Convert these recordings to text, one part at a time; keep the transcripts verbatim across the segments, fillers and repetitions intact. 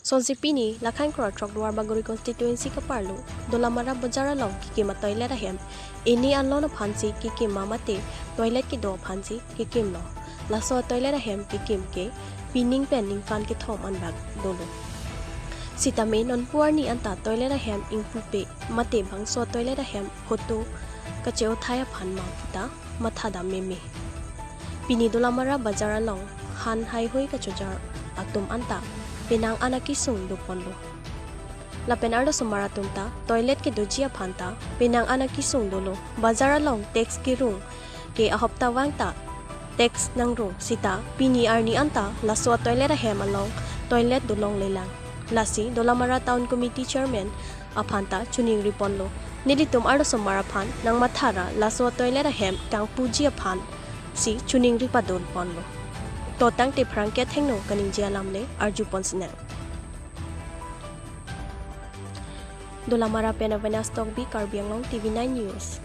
Sonsi pini Lakhain Kro Throk Duarbagori constituency keparlo Dolamara Bazar along kekim a-toilet ahem ini alon aphansi kekim ma mate toilet kedo aphansi kekimlo. Laso a-toilet ahem kekim ke pining pen ningkan kethom anbak dolo. Sitame nonpu arni anta toilet ahem ingpupe mate bangso toilet ahem photo kache-othai aphan ma puta mathadam meme. Pini Dolamara Bazar along han haihui kachojar atum anta penang an akesung doponlo. Lapen arlosomar atum ta toilet kedoji aphan ta penang an akesung dolo. Bazar along tax kerung ke ahopta vang ta tax nangrung sita pini arni anta laso a-toilet ahem along toilet dolonglelang. Lasi Dolamara Town Committee Chairman aphan ta choningri ponlo. Nelitum arlosomar aphan nangmathara laso a-toilet ahem kangpuji aphansi choningri padon ponlo. To tangte pherangke athengno kaningje alam le arju ponsinang. Dolamara pen Avenas Tokbi, Karbi Anglong T V nine News.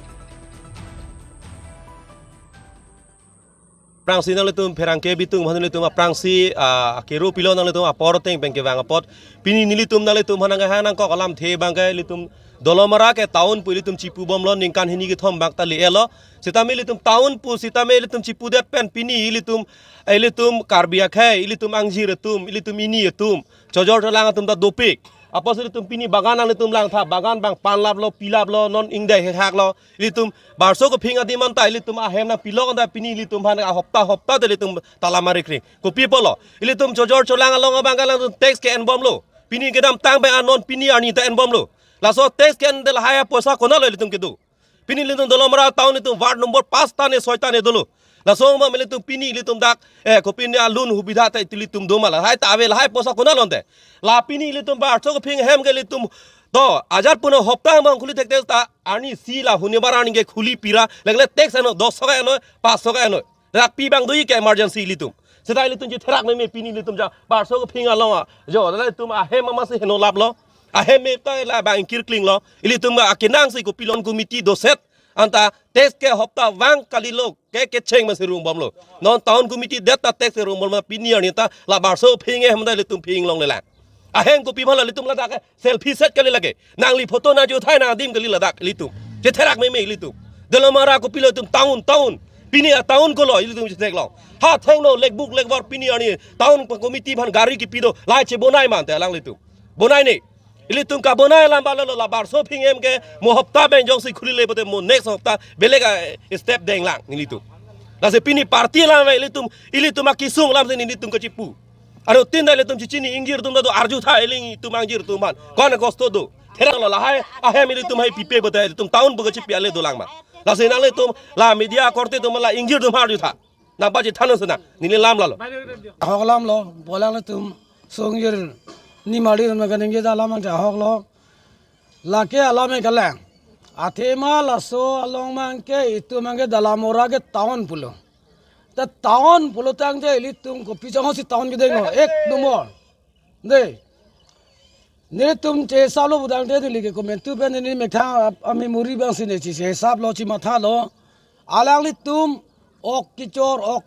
Aphrangsi nanglitum pherangke bitung aphan nelitum aphrangsi, ah, kero pilo nanglitum apor ateng pen kevang apot. Pini nelitum nanglitum aphan nang hang nangkok alamthe abang ke ilitum Dolamara ke town pu ilitum chipubomlo ningkan hini kethom bak ta le-etlo. Sitame ilitum town pu sitame ilitum chipudet pen pini ilitum, ilitum Karbi akhei, ilitum angjir atum, ilitum ini atum chojor cholang atum ta dopik. Apotsi ilitum pini bagan nanglitum langtha, bagan abang panlaplo, pilaplo, non ingdai hekhaklo. Ilitum barso kephing adim anta ilitum ahem nangpilok anta pini ilitum aphan ahopta hopta te ilitum tala marik ring. Kopi apotlo? Ilitum chojor cholang along abang ke alangtum tax ke-enbomlo. Pini kedamtang abang anon pini arni ta enbomlo. Laso tax ke-en te lahai apoisa konatlo ilitum kedo? Pini ilitum Dolamara town ilitum ward number pas ta ne soi ta ne dolo. Laso ma ilitum pini ilitum dak, eh, kopine alun hubidha ta ilitum do ma lahai ta ave lahai apoisa konat lo ante? La pini ilitum barso kephing ahem ke ilitum to ajat puno hopta abang khuli thekte ta arnisi la hunibar arni ke khuli pira, legle tax enlo dos taka enlo, pas taka enlo. Dak pi abang doji ke emergency ilitum. Seta ilitum chetherak meme pini ilitum ja barso kephing along a. Jo, la ilitum ahem amatsi henolaplo. Ahem me ta la abang ingkir klinglo. Ilitum akenangsi kopilon committee doset anta tax ke hopta vang kalilo ke kecheng amatsi rungbomlo. Non town committee det ta tax ke rungbomlo pini arni ta la barso phing ahem ta ilitum phing longlelang. Ahem kopi aphan la ilitum ladak ke selfie set kali lake. Nangli photo nangchothai nang adim kali ladak ilitum. Chetherak meme ilitum. Dolamara kopilo ilitum town, town. Pini a-town kolo ilitum chetheklong. Ha thengno lekbuk lekbor pini arni town committee aphan gari kipi do. Lahai chebonai ma ante alanglitum. Bonai ne. Ilitum kabonai alam abang lo la barso phing ahem ke mo hopta abang jongsi khulile pote mo next hopta beleg a-step denglang ilitum. Lasi pini party alam ilitum, ilitum akesung alamsi ilitum kachipu. Aru tin ta ilitum chechini ingjir atum ta do arjutha ilitum angjir atum aphan. Ko-an kosto do. Theraklo lahai ahem ilitum hai pipe pote ilitum town pu kachipi ale dolang ma. Lasi nanglitum la media akorte atum la ingjir atum arjutha. Nangpachethan sinang, neli alam lalo. Ahok alamlo, bolang ilitum songjir nimari atum kaningje alam ante ahoklo. Lake alam ke kalang. Athema laso along abang ke itum abang ke Dolamara ke town pulo. Ta town pulo tangte ilitum kopi chonghosi town kedenglo. Ek number. Dei. Nelitum chesaplo pu tangte neli ke komantu pen neli methang a-, a-memory abangsi ne che, chesaplo chemathalo. Alanglitum ok kechor ok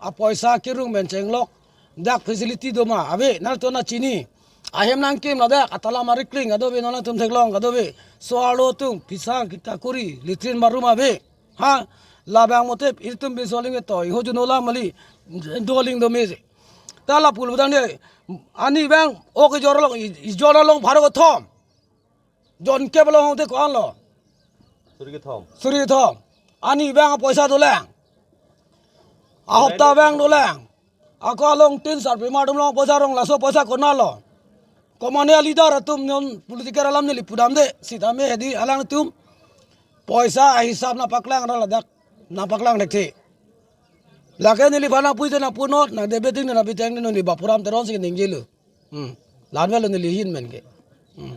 apoisa kerung pen chenglok dak facility do ma ave nangtum nangchini. Ahem nangkim ladak atala marik kling kadove nangtum theklong kadove. So-arlo atum pisa kita kuri latrine bathroom ave. Ha, labang mote ilitum bin soling to, iho juno la mali, doling do mese. Ta lapu lo tangte, ani abang ok kejor along, i-, ijor along pharo kethom. Jon kep along te ko-anlo. Suri kethom. Suri kethom. Ani abang poisa dolang. Ahopta abang dolang. Ako along tin sarpi madum along poisa rong laso poisa konatlo. Komane a-leader atum non political alam neli pudamde, sitame hedi alangtum poisa ahisap nangpaklang ra ladak, nangpaklang thekthe. Lake neliphan nangpuite nangpunot, nang debating nang biteng neli Bapuram Teronsi ningjelo. Hmm. La-an avelo neli ahin men ke. Hmm.